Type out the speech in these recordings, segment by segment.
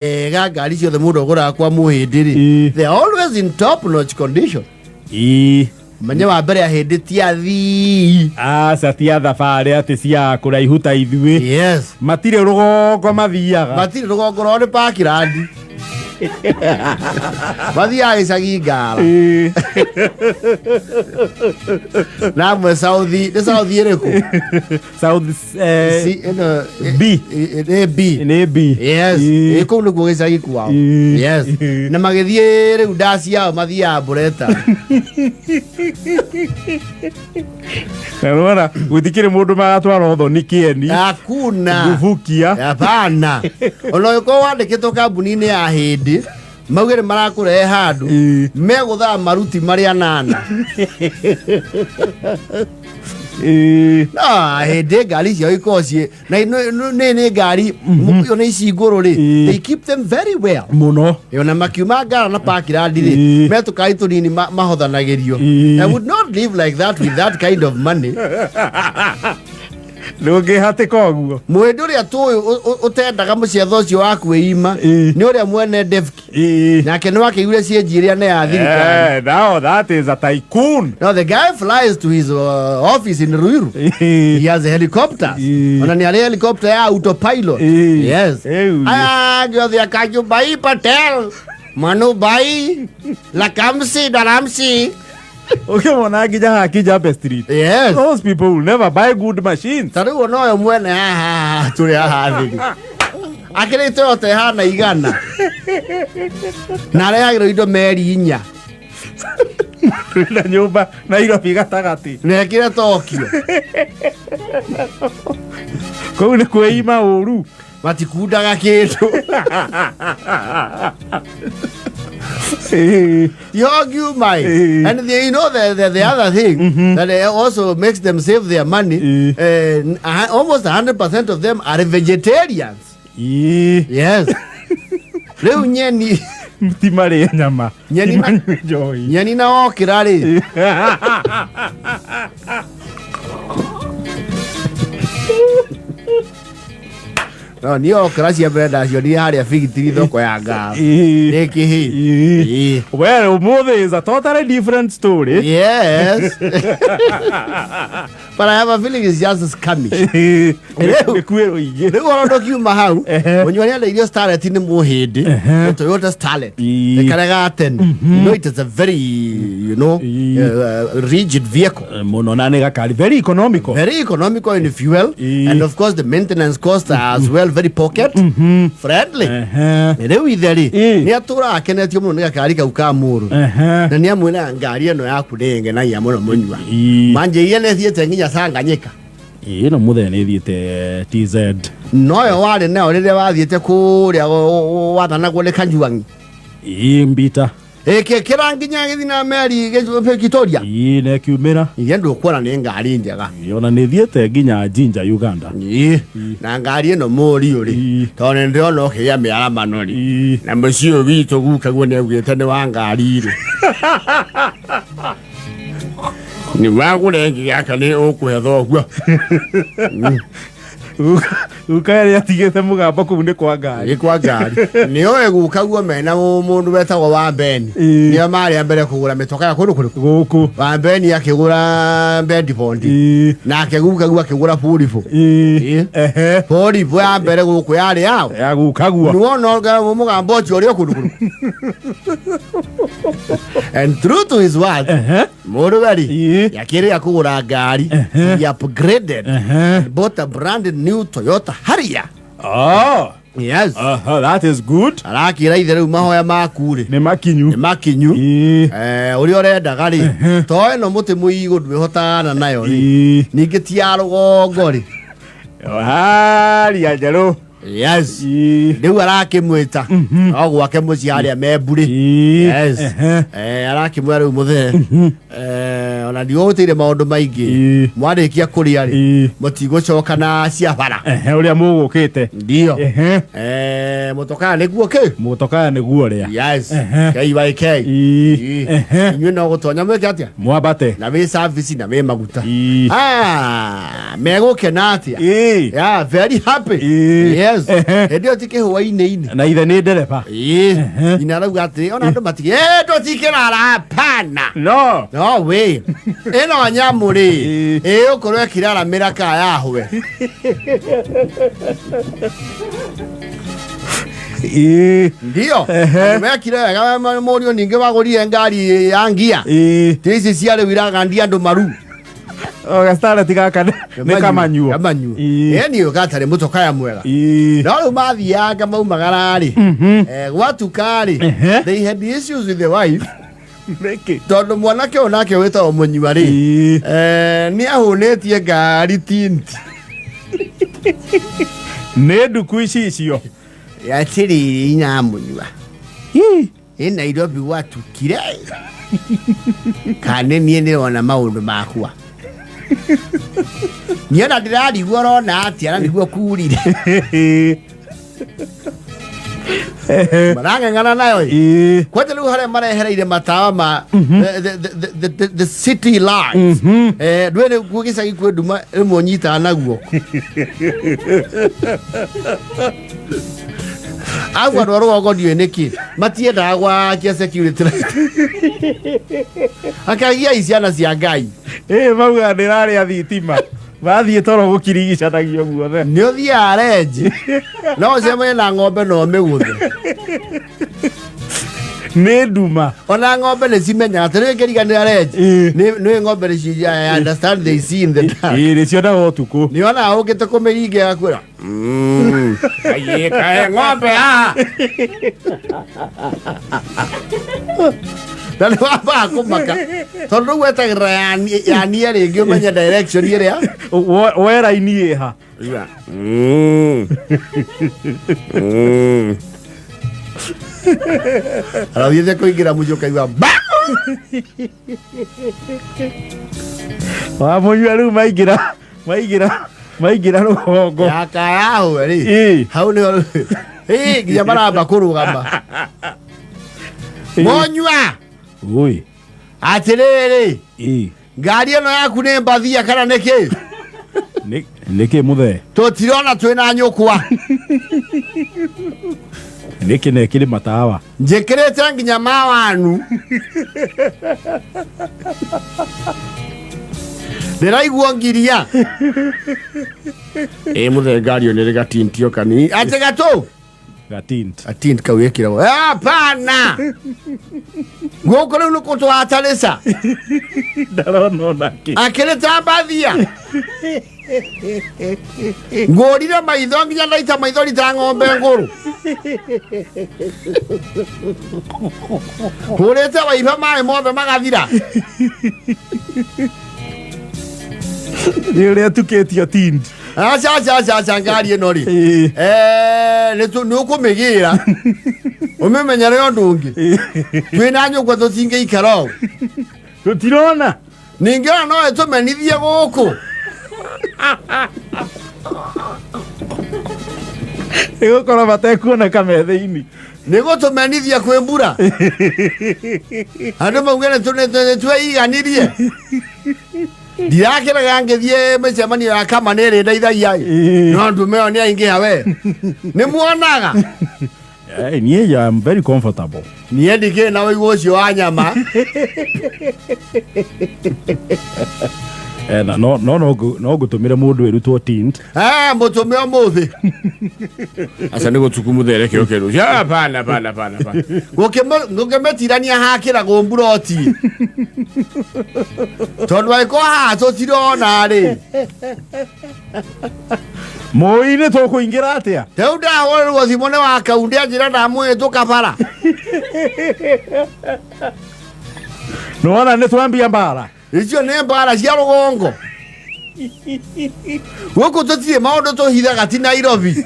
Wega ngari ciothe mũndũ agũraga kwa mũhĩndĩ rĩ, they are always in top notch condition. Menye wa mbere ahĩndĩ ti athii. Aca, ti a thabarĩ atĩ cia kũraihu ta ithuĩ. Matirĩ rũgongo mathiaga. Matirĩ rũgongo rwao nĩ Parkland, mathiaga gĩcagi ngara. Na amwe sauthi nĩ sauthi ĩrĩkũ? South C, ĩno B. Nĩ B. Nĩ B. Yes. Kũu nĩkuo gĩcagi kwao. Yes. Na magĩthiĩ rĩu ndaci yao mathiaga mbureta. Na nĩwona gũtikĩrĩ mũndũ magatwara ũthoni kĩeni. Hakuna. Ngubukia. Hapana, ona ũngĩkorwo wandĩkĩtwo kambuni-inĩ ya hĩndĩ mauge nĩ marakũrehe handũ megũthaa maruti marĩa nana. No hĩndĩ ngari ciao ikoragwo ciĩ na nĩ ngari ona ici ngũrũ rĩ, they keep them very well. Mũno. Ona makiuma ngara na Parkland rĩ, me tũkari tũnini mahothanagĩrio. I would not live like that with that kind of money. Ndũngĩhatĩka ũguo. Mũhĩndĩ ũrĩa tũĩ ũtendaga mũciatho ũcio wa kwĩima nĩ ũrĩa mwene Devki. Nake nĩ wakĩiguire cienji ĩrĩa nĩ ya thirikari. Now that is a tycoon. Now the guy flies to his office in Ruiru. He has helicopters. Ona nĩ arĩ helicopter ya autopilot. Yes. Ew. Aya angĩ othe Akanjubai Patel, Manu Bai, Lakamsi Daramsi. Ũkĩmona nginya haha Kijabe Street. Those people will never buy good machines. Ta rĩu ona ũyũ mwene haha tũrĩ haha thĩ. Akĩrĩ Toyota ĩhana 100. Na arehagĩrwo indo meri 4. Twĩna nyũmba Nairobi gatagatĩ. Na ĩkĩre Tokyo. Kũu nĩ kwĩima ũru. Matikundaga kĩndũ. You my and the, you know the other thing that also makes them save their money, almost 100% of them are vegetarians. Yes. Rĩu nyeni Ti marĩe nyama. Nyeni Ti na- manyue njohi. Nyeni na okĩra rĩ, no niĩ okĩra cia mbere ndacionire harĩa bigitiri thoko ya ngara. Nĩ kĩhĩ. Well, ũmũthĩ is a totally different story. Yes. But I have a feeling it's just skirmish. Nĩ kwĩrwo ingĩ. Rĩu ona ndũkiuma hau, mũnyua nĩ endeirio Starlet nĩ mũhĩndĩ, the Toyota Starlet. Nĩ karĩa ga tene. You know it is a very, rigid vehicle. Mũno na nĩ gakari very economical. Very economical in fuel and of course the maintenance costs are as well very pocket friendly. Rĩu ithe rĩ, nĩ atũraga akenetio mũno nĩ gakari kau ka mũrũ. Na nĩ amwĩraga ngari ĩno yaku nĩ ĩngenagia mũno mũnyua. Manjĩire nĩ ĩthiĩte nginya Tanganyika. Ĩno mũthenya nĩ ĩthiĩte TZ. Noyo warĩ nayo rĩrĩa wathiĩte kũrĩa wathanagwo nĩ Kanyuang'i. Ĩ mbita. Ĩkĩkĩra nginya gĩthiĩ na meri Victoria. Ĩ na ĩkiumĩra. Iria ndũkuona nĩ ngari njega. Ĩ, ona nĩ ĩthiĩte nginya Jinja Uganda. Ĩ, na ngari ĩno mũriũ rĩ, tondũ nĩ ndĩrona ũkĩgĩa mĩaramano rĩ, na mũciĩ ũyũ witũ gukaguo nĩ augĩte nĩ wa ngari rĩ, nĩ wagũra ĩngĩ gaka nĩ ũkũhe thoguo. Guka ĩrĩa atigĩte mũgambo kũu nĩ kwa ngari. Nĩ kwa ngari. Nĩ oĩ gukaguo mena mũndũ wetagwo Wambeni. Nĩo marĩ a mbere kũgũra mĩtoka ya kũndũ kũrĩkũ? Gũkũ. Wambeni akĩgũra Bedford. Nake gukaguo akĩgũra Volvo. Volvo ya mbere gũkũ yarĩ yao. Ya gukaguo. Nĩwona mũgambo ũcio ũrĩ o kũndũ kũrĩkũ? And true to his word, mũrũ weri yakĩrĩa kũgũra ngari, he upgraded and bought a brand new Toyota Harrier. Oh. Yes. That is good. Arakĩra ithe rĩu mahoya maku rĩ nĩ makinyu. Nĩ makinyu. Ũrĩa ũrendaga rĩ, to ĩno mũtĩ mũigũ ndwĩhotana nayo rĩ, ningĩ ti ya rũgongo rĩ. Harrier njerũ. Yes. Rĩu arakĩmwĩta no gwake mũciĩ harĩa Memburĩ. Yes. Arakĩmwĩra rĩu mũthee. Ona ndigũgũtĩire maũndũ maingĩ. Mwarĩkia kũrĩa rĩ, mũtigũcoka na cia bara. Ehe, ũrĩa mũgũkĩte. Ndio. Ehe. Mũtokaya nĩguo kĩ? Mũtokaya nĩguo ũrĩa. Yes. Ehe. KYK. Ehe. Inyuĩ no gũtonya mwĩke atĩa? Mwambate. Na wĩ service na wĩ maguta. Ah, megũkena atĩa? Yeah, very happy. Yes. Hĩndĩ ĩyo ti kĩhũa-inĩ-inĩ. Na ithe nĩ ndereba. Nyina arauga atĩrĩ, ona andũ matigĩ, tũtikĩrara hapana. No. No way. Ĩno nyamũ rĩ, ĩgũkorwo ĩkĩraramĩra ka yahwe. Ndio. Mekire wega mũriũ ningĩ wagũrire ngari ya ngia. Ti ici cia rĩu iragandia andũ maru. Gastareti gaka nĩ kamanyuo. Kamanyuo. Ĩni gatarĩ mũtokaya mwega. No rĩu mathianga maumagara rĩ, gwatuka rĩ, they had issues with the wife. Nĩkĩ? Tondũ mwanake ũyũ nake wĩtagwo mũnyua rĩ, nĩ ahũnĩtie ngari tinti. Nĩ nduku ici icio. Atĩrĩrĩ inyamũnyua. Ĩ Nairobi gwatukire. Kana niĩ ndĩrona maũndũ makwa. Niĩ ona ndĩrarigwo ũrona atĩa na nĩguo kurire. Marang'ang'ana nayo ĩ. Kwanja rĩu harĩa marehereire matawa ma the city lights. Ndũĩ rĩu kuo gĩcagi kwĩ nduma rĩmwe ũnyitaga na guoko. Au andũ a rũgongo ndiũĩ nĩkĩ matiendaga gwakia security light. Akagiai ciana cia Ngai. Maugaga ndĩrarĩa thitima. Mathiĩ toro gũkirigicanagio guothe. Nĩ ũthiaga renji. No ũcemanie na ng'ombe na ũmĩgũthe. Nĩ nduma. Ona ng'ombe nĩ cimenyaga atĩ rĩu ĩngĩriganĩra renji. Nĩ ng'ombe nĩ ci I understand they see in the dark. Nĩ cionaga ũtukũ. Nĩ onaga ũkĩte kũmĩringa ĩgakwĩra. Kaĩ ng'ombe haha. Na nĩ wambaga kũmaka tondũ rĩu wetagĩrĩra yanie rĩngĩ ũmenye direction ĩrĩa Wera-inĩ ĩha. Arathiĩte kũingĩra mũciĩ ũkaigua ba. Wamũnyua rĩu maingĩra maingĩra maingĩra rũgongo. Yakayahwe rĩ. Hau nĩho nginya maramba kũrũgama. Mũnyua. Oi. Atĩrĩrĩ. Ngari ĩno yaku nĩ mbathia kana nĩkĩ? Nĩkĩ mũthee? Tũtirona twĩna nyũkwa. Nĩkĩ na ĩkĩrĩ matawa? Njĩkĩrĩte nginya mawanu. Ndĩraigua ngiria. Mũthee ngari ĩyo nĩ ĩrĩ gatintio kanini. Atĩ gatũ? Gatint. Gatint kau ĩkĩragwo. Hapana. Gũkũ rĩu nĩ kũtwatarĩca. Ndarona onake. Akĩrĩ ta mbathia. Ngũrire maitho nginya ndaita maithori ta ng'ombe ngũrũ. Hũrĩte waiba maĩ mothe magathira. Nĩ ũrĩa tukĩtio tint. Aca aca aca aca ngari ĩno rĩ. Nĩ ũkũmĩgĩra. Ũmĩmenyere ũndũ ũngĩ. Twĩna nyũkwa tũtingĩikara ũũ. Tũtirona. Ningĩ ona no ĩtũmenithie gũkũ. Nĩ gũkorwo matekuoneka me thĩinĩ. Nĩ gũtũmenithia kwĩ mbura. Andũ mauge nĩ tweiganirie. Ndirakĩrega ngĩthiĩ mĩcemanio ya kama nĩ ĩrĩ ndeithagia ĩ. No ndume ĩyo nĩ aingĩha we. Nĩ muonaga. Niĩ I am very comfortable. Niĩ ndikĩrĩ na ũigũ ũcio wa nyama. Na no no no no ngũtũmĩre mũndũ ĩrutwo tint. Mũtũme ũmũthĩ. Aca nĩ gũtuku mũthere kĩo kĩrũ. Hapana, hapana, hapana, hapana. Gũkĩmĩtirania hakĩragwo mburoti. Tondũ angĩkorwo haha tũtirona rĩ. Mũi-inĩ tũkũingĩra atĩa? Rĩu ndahũrĩrwo thimũ nĩ wa kaundĩ anjĩra ndamũhĩtũka bara. Nĩwona nĩ twambia mbara. Icio nĩ mbara cia rũgongo. Gũkũ tũtirĩ maũndũ tũhithaga ti Nairobi.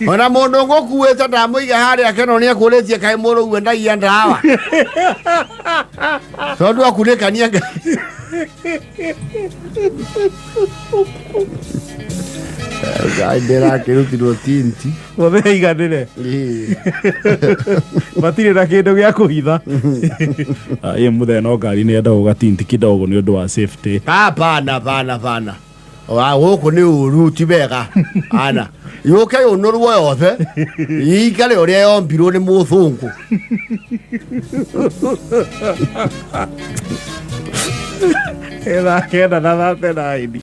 Ona mũndũ ngũkuĩte ndamũiga harĩa keno nĩ akũrĩtie kaĩ mũrũu endagia ndawa tondũ akunĩkania ngai. Ngai ndĩrakĩrutirwo tinti. Othe aiganĩre. Ĩĩ. Matirĩ na kĩndũ gĩa kũhitha. Ĩ mũthee, no ngari nĩ endagwo gatinti kidogo nĩ ũndũ wa safety. Hapana, hapana, hapana. Wa gũkũ nĩ ũru, ti wega ana yũke yũnũrwo yothe ikare ũrĩa yombirwo nĩ mũthũngũ. 9:39.